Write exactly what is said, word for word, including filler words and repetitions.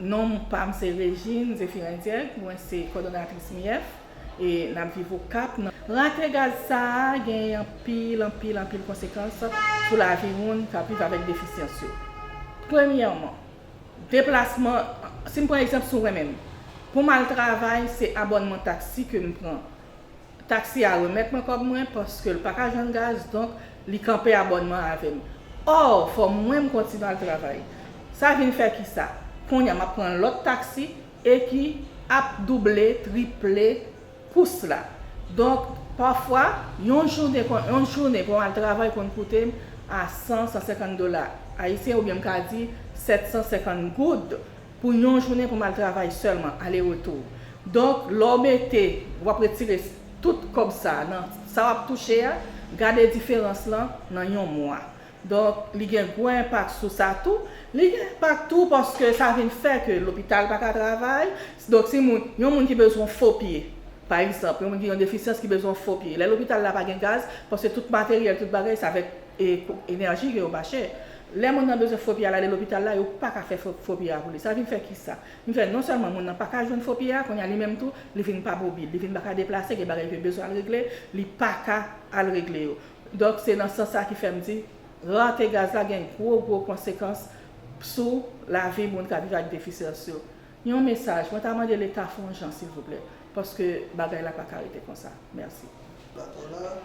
Non pa m se Régine Zéphirin Diègue, mwen se kòdonatris MIF e n ap viv Okap. Rate gaz sa a gen anpil, anpil, anpil konsekans sou lavi moun k ap viv avèk defisyans yo. Premyèman, deplasman, si m pran egzanp sou mwen menm, pou m al travay, se abònman taksi ke m pran. Taksi a remèt mwen kòb mwen paske l pa ka jwenn gaz, donk li kanpe abònman avè m. Ò, fò mwen m kontinye al travay. Sa vin fè ki sa? Kounye a m ap pran lòt taksi e ki ap double, triple kous la. Donk, pafwa, yon jounen, yon jounen pou m al travay konn koute m a san, san senkant dola ayisyen, oubyen m ka di sèt san senkant goud pou yon jounen pou m al travay sèlman, ale retou. Donk, lè w mete, w ap retire tout kòb sa a nan sa w ap touche a, gade diferans lan nan yon mwa. Donk, li gen gwo enpak sou sa tou. Li gen enpak tou paske sa vin fè ke lopital pa ka travay. Donk, si moun, yon moun ki bezwen fo pye, pa egzanp, yon moun ki gen yon defisyans ki bezwen fo pye, lè lopital la pa gen gaz, paske tout materyèl, tout bagay, se avèk e, ko- enèji ke yo mache. Lè moun nan bezwen fo pye a, l ale lopital la, yo pa ka fè fo, fo pye a pou li. Sa vin fè ki sa? Vin fè non sèlman moun nan pa ka jwenn fo pye a, kounye a li menm tou, li vin pa mobil, li vin pa ka deplase, gen bagay ke bezwen al regle, li pa ka al regle yo. Donk, se nan sans sa ki fè m di, rate gaz la gen gwo, gwo konsekans sou lavi moun k ap viv ak defisyans yo. Yon mesaj, mwen ta mande Leta fè yon jan, silvouplè, paske bagay la pa ka rete konsa. Mèsi. Bato la,